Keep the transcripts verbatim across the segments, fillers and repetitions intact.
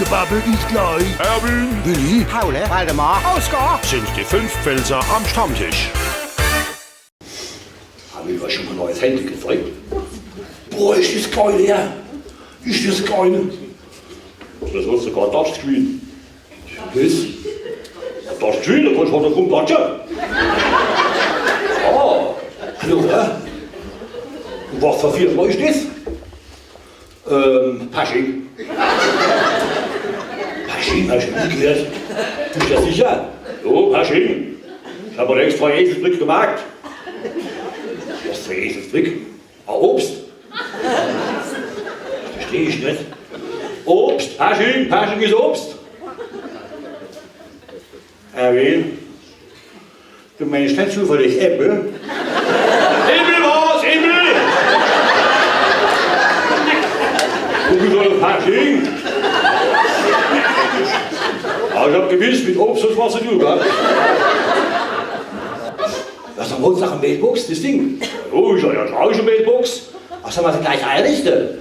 Gebabbel is gleich. Erwin, Willi, Paule, Waldemar, Oskar sind die fünf Pfälzer am Stammtisch. Hab ich euch schon mal neues Handy gezeigt? Boah, is das geil, ja. Is das geil. Das hast du grad Touchscreen. Was? Touchscreen, da kannst du halt rumquatschen. Ah, hallo, ja. Und was für Firma is das? Ähm, Pasching. Pasching, hast du nie gehört? Bist du sicher? Jo, Pasching. Ich hab extra Eselsbrück gemacht. Was für Eselsbrück? Ah, Obst. Versteh ich net. Obst, Pasching, Pasching is Obst. Erwin, du meinst net zufällig Äppel? Äppel was? Äppel! Du bist doch Fasching! Ah, ich hab gewisst, mit Obst hat's was zu tun gehabt. Was, am Hauptsache Mailbox, das Ding? Jo, is ja, ja, klar, is e Mailbox. Ach, soll ma se gleich einrichte?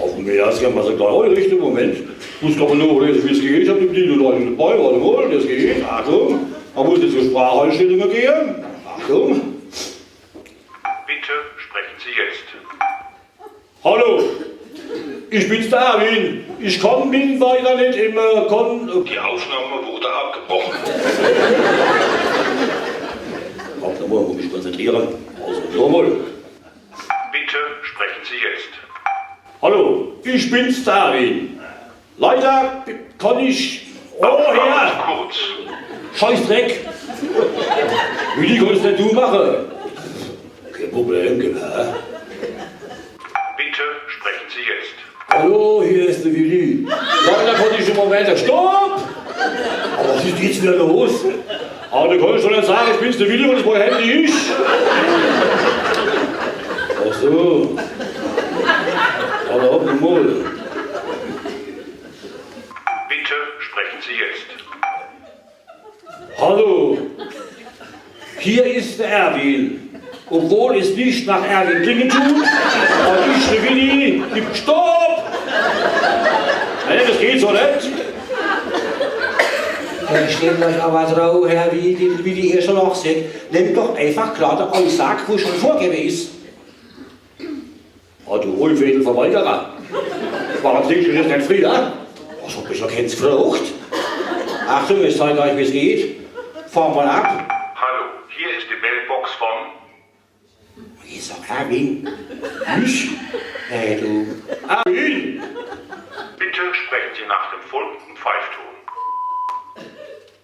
Uff em Erstgang, was ich da heute richtig im Moment. Muss grad mal nachlesen, wie es geht. Ich hab die Bedienung noch nicht dabei. Warte mal, das geht. Achtung. Man muss jetzt die Spracheinstellungen gehen. Achtung. Bitte sprechen Sie jetzt. Hallo. Ich bin's, der Erwin. Ich kann mit weiter nicht im, äh, Kon-, äh, Die Aufnahme wurde abgebrochen. Warte mal, muss mich konzentrieren. Also, nochmal. Bitte sprechen Sie jetzt. Hallo, ich bin's, der Erwin. Leider kann ich. Oh, Herr! Kurz. Scheißdreck! Willi, kannst net du mache? Kein Problem, genau. Bitte sprechen Sie jetzt. Hallo, hier is de Willi. Leider kann ich im Moment. Stopp! Aber was is jetzt wieder los? Aber du kannst doch net sage, ich bin's, de Willi, un das mein Handy is. Ach so. Aber hopp mal. Bitte sprechen Sie jetzt. Hallo. Hier is de Erwin. Obwohl es nicht nach Erwin klingen tut, aber ich, de Willi, gib, stopp! Nee, das geht so net. Ich nehmt euch aber drauf, Herr, wie die, wie die ihr schon auch seht. Nehmt doch einfach klar die Aussage, wo schon vorgewesen is. Oh, du Rollfädelverweigerer. Warum singst du das net früher? Was, hab ich noch keins gefragt? Achtung, ich zeig euch, wie's geht. Fahr mal ab. Hallo, hier ist die Mailbox von. Is doch Erwin. Ich? Hey, du. Erwin! Bitte sprechen Sie nach dem folgenden Pfeifton.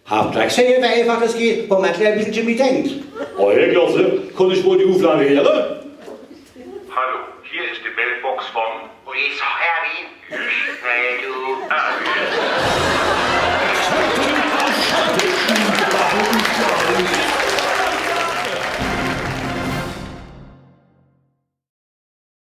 Habt ihr gesehen, wie einfach das geht, wo man gleich ein bisschen mitdenkt? Oh, hey, klasse. Kann ich mal die Aufnahme hören? Hallo, hier ist die Mailbox von. Oh, is doch Erwin. Ich? Hey, du. Erwin.